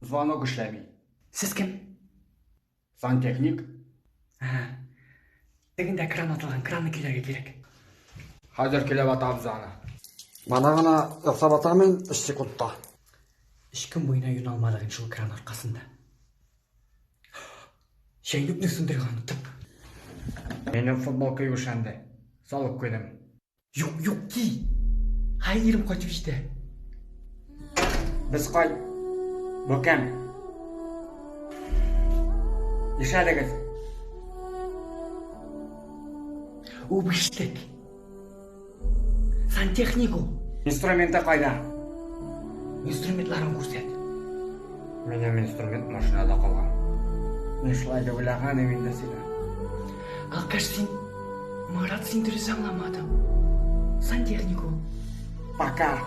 Звонок эшләми. Сез кем? Сантехник. Ага. Тегендә кран атылган, кранны көйләргә кирәк. Хәзер көйләп атабыз аны. Мана гына ясап атам мин 3 секундта. Өч көн буена юын алмадык инде шул кран аркасында. Чәйнекне сүндерергә оныттым. Минем футболка юшәнде. Салып куйдым. Юк, юк, ки. Хәй, ирем кайтып җитә. Без кай... Бу кем? Нишләдегез? Үбештек. Сантехник ул. Инструменты кайда? Инструментларын күрсәт. Минем инструмент машинада калган. Мин шулай дип уйлаган идем инде сине. Алкаш син. Марат, син дөрес аңламадың. Сантехник ул. Пока.